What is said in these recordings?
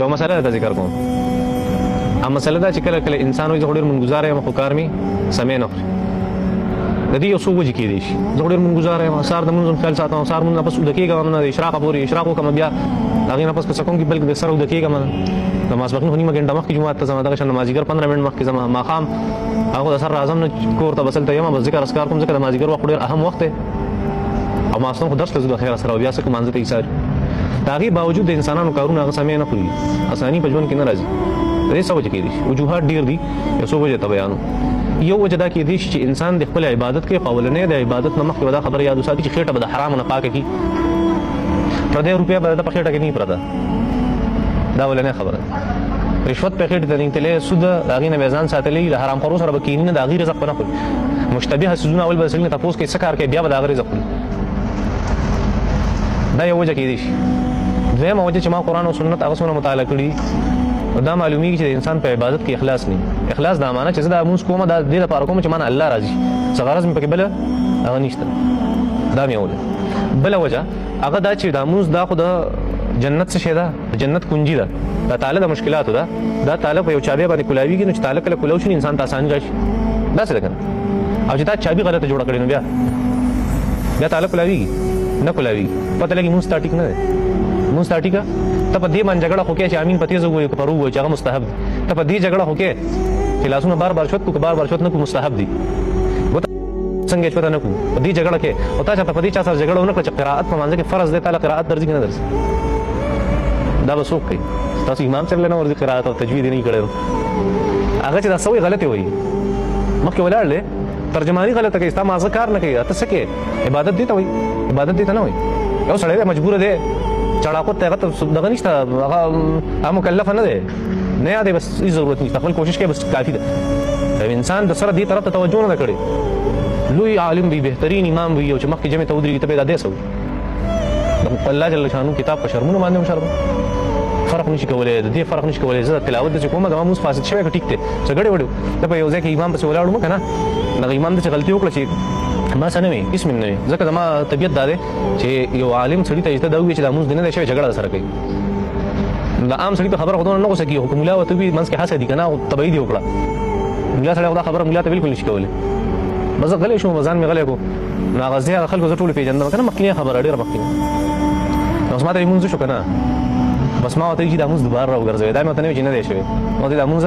یو مسله ده ذکر کوم. ا مسله دا چې کله کله انسان وایي زه ډېر منګزار یم خو کار می سمې نه خوري. د دې یو څو وجې کېدای شي. زه ډېر منګزار یم، سهار د مونځ خیال ساتم، سهار مونږ نه پس اوده کېږم نه د اشراقه پورې اشراق وکړم، بیا د هغې نه پس په څه کوم کې بلکې د سره اوده کېږم نه. د ماسپښین خو نیمه ګنټه مخکې جومات ته ځم، دغه شان د مازدیګر 15 منټ مخکې ځم، ماښام هغه د سر راځم نه کور ته بس هلته یم، بس ذکر اذکار کوم، ځکه د مازدیګر وخت ډېر اهم وخت دی او ماسپښین خو درس ته ځو د خیره سره، بیا څه کوم مانځه ته ایسار. د هغې باوجود د انسانانو کارونه هغه سمې نه خوري، اساني په ژوند کې نه راځي. د دې څه وجه کېدای شي؟ وجوهات ډېر دي، یو څو وجه ته بیانو. یو وجه دا کېدای شي چې انسان د خپل عبادت کوي، خو اولنی د عبادت نه مخکې به دا خبره یاد وساتي چې خېټه به د حرامو نه پاکه کړي، پردی روپیا به د په خېټه کې نه پرته. دا اولنی خبره ده. رشوت په خېټې ته نه تللی، سود د هغې نه به ځان ساتلی، د حرام خورو سره به کښېني نه، د هغې رزق به نه خوري. مشتبه څیزونه اول به د سړي نه تپوس کوي څه کار کوي، بیا به د هغه رزق خوري. دا یو وجه کېدای شي. دویمه وجه چې ما قرآن او سنت هغه څونه مطالعه کړي، دا معلومیږي چې د انسان په عبادت کې اخلاص نه. اخلاص دا معنی چې زه دا مونځ کوم، دا دې لپاره کوم چې مانه الله راضي، څه غرض مې پکې بله هغه نشته. دا مې وله. بله وجه هغه دا چې دا مونځ دا خو د جنت څه شی ده، د جنت کنجي ده، دا تاله د مشکلاتو ده، دا تاله په یو چابي باندې کولاویږي، نو چې تاله کله کولاو شي انسان ته اساني راشي، داسې ده که نه؟ او چې تا چابي غلطه جوړه کړې نو بیا بیا تاله کولاویږي نه کولاویږي، پته لګي مونځ تا ټیک نه دی. مونځ تا ټیکه ته په دې باندې جګړه خو کې چې امین په تیزه ووایو که په رو ووایو چې هغه مستحب دی، ته په دې جګړه خو کې چې لاسونه بار بار چوت کو که بار بار چوت نه کو مستحب دی، څنګه چوت نه کو په دې جګړه کې. او تا چې په دې چا سره جګړه ونه کړه چې قرائت په مانځ کې فرض دی، تعالی قرائت درځي که نه درځي؟ دا به څوک کوي؟ تاسو امام صاحب له نه ورځي قرائت او تجوید نه کړی، هغه چې دا سوی غلطي وایي مخکې ولاړ دی، ترجماني غلطه کوي، ستا مازه کار نه کوي، ته څه کوې؟ عبادت دې ته وایي، عبادت دې ته نه وایي. یو سړی دی مجبور دی، چړاقوت ته هغه ته دغه نشته، هغه مکلفه نه دی، نه یادې، بس هیڅ ضرورت نشته، خپل کوشش کوي بس کافي ده. انسان د سره دې طرف ته توجه نه ده کړې. لوی عالم وي، بهترین امام وي، او چې مخکې جمع ته ودرېږي ته به دا دی څه وي؟ د الله جل شانو کتاب په شرمونو باندې هم شرم فرق نشي کولی، د دې فرق نشي کولی. زه تلاوت داسې کوم، زما مونځ فاسد شوی که ټیک دی، څه ګډې وډې ته په یو ځای کې امام پسې ولاړ وم که نه، دغه امام داسې غلطي وکړه چې ما څه نه وي، هېڅ مې نه وي، ځکه زما طبیعت دا دی چې یو عالم سړي ته چې ته دا ووایې چې دا مونځ دې نه دی شوی، جګړه در سره کوي. د عام سړي په خبره خو دونه نه غوسه کېږي، خو که ملا ورته ووایي منځ کې هڅه دي که نه، طبیعي دې وکړه. ملا سړی خو دا خبره ملا ته بالکل نشي کولی. بس زه غلی شوم، ځان مې غلی کړو. نو هغه ځای هغه خلکو زه ټولو پېژندم که نه، مخکینۍ خبره ډېره مخکینۍ. نو اوس ما ته یې مونځ وشو که نه، بس ما ورته ویل چې دا مونځ دوباره راوګرځوي. دا مې ورته نه ویل چې نه دی شوی، ما ورته دا مونځ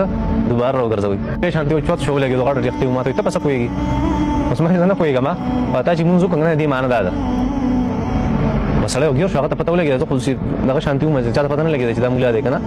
دوباره راوګرځوي. په شانتي یو چوت شو ولګېدو، غټه ټیختې وه. ما ته ویل ته په څه پوهېږې؟ اوس ما زه نه پوهېږم، تا چې مونځ وکړ نه، دې معنا دا ده. بس سړی وګیر شو، هغه ته پته ولګېده، زه خو دغه شانتي وم، چا ته پته نه لګېده چې دا ملا دی که نه.